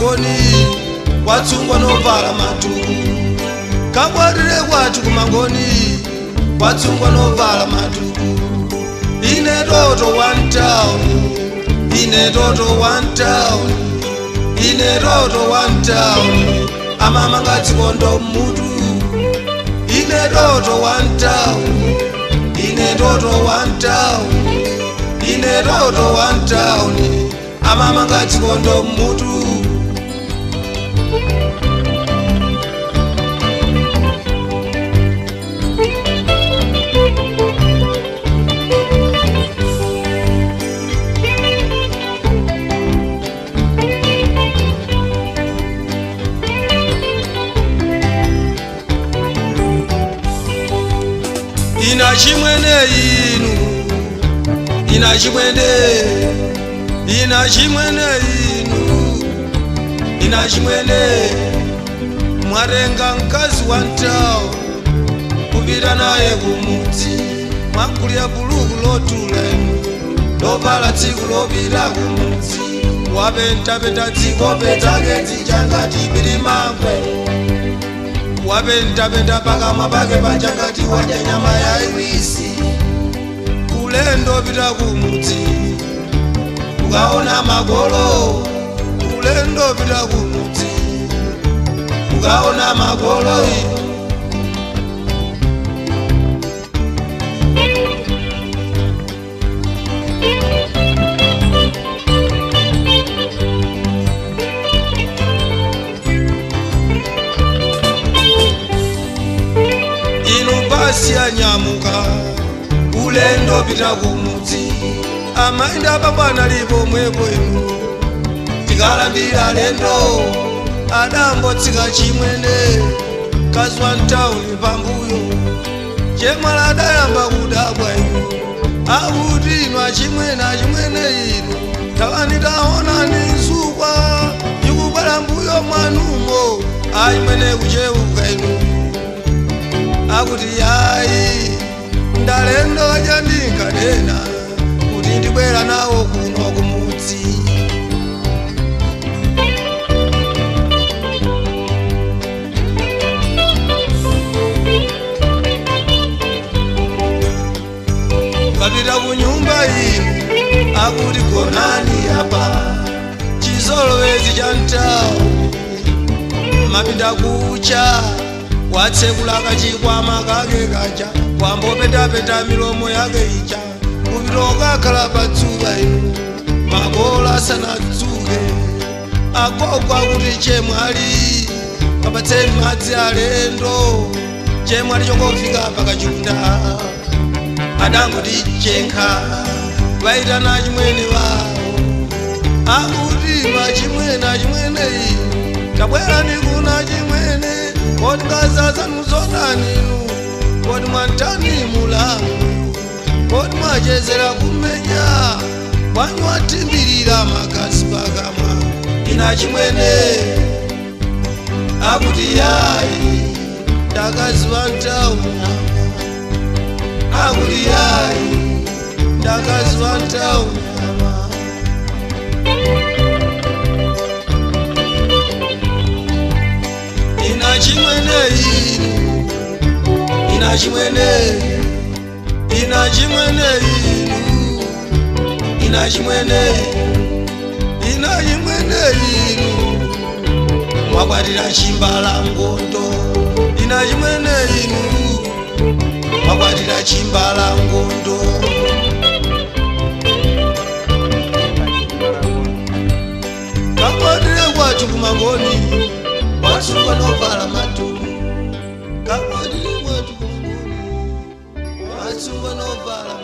kumangoni kwatsungwa novala matuku. Kakwatire kwathu kumangoni kwatsungwa novala matuku. Ine toto one town, ine toto one town, ine toto one town, amamanga dzikondo mutu. Ine toto one town, ine toto one town, ine toto one town, amamanga dzikondo mutu. Ina chimwene inu, ina chimwene, ina chimwene inu, ina chimwene. Mwatenga mkazi wa mtawo kupita naye kumudzi, mwakulira buluku lotula inu, lovala tsiku lopita kumudzi. Wapentapenta dzikope dzake dzichangati bilimangwe, wapentapenta pakamwa pake pachangati wadya nyama ya iwisi. Ulendo pita kumudzi ukaona magolo, ulendo pita kumudzi ukaona magolo. Inu basi anyamuka ulendo pita kumudzi, amainda pambana lipo mwepo inu. Tikalambira lendo adambotsika chimwene kazwa mtauni pambuyo, chemwala adayamba kudabwa inu, akuti inu achimwene achimwene inu tawani taonani nsukwa ikubwera mbuyo mwanumo. Achimwene kucheuka inu, akuti yayi ndalendo kachandinkanena kuti ndibwera nawo kuno kumudzi. Kapita kunyumba inu akuti gonani apa, chizolowezi cha mtawo mapinda kucha. Watsekula kachikwama kake kacha, wambopetapeta milomo yake ija, kupita ukakhala padzuka inu, makolo asanadzuke. Agogo akuti chemwali apatseni madzi alendo, chemwali chongofika pakachunda adanguti chenkha vaitana chimwene vawo, akuti machimwene achimwene inu tabwerani kuna chimwene, kodi ngazazanu zotaninu, kodi mwantani mulamu, kodi mwachezera kumenya kwanyu atimbirira makasi pakamwa. Ina chimwene akuti yayi ndakaziwa mtauni, akuti yayi ndakaziwa mtauni. Ina chimwene inu, ina chimwene, ina chimwene inu, ina chimwene, ina chimwene inu, mwakwatira chimbalangondo. Ina chimwene inu, mwakwatira chimbalangondo. Kakwatire kwathu kumangoni kwatsungwa novala matuku. Kakwatire kwathu kumangoni kwatsungwa novala.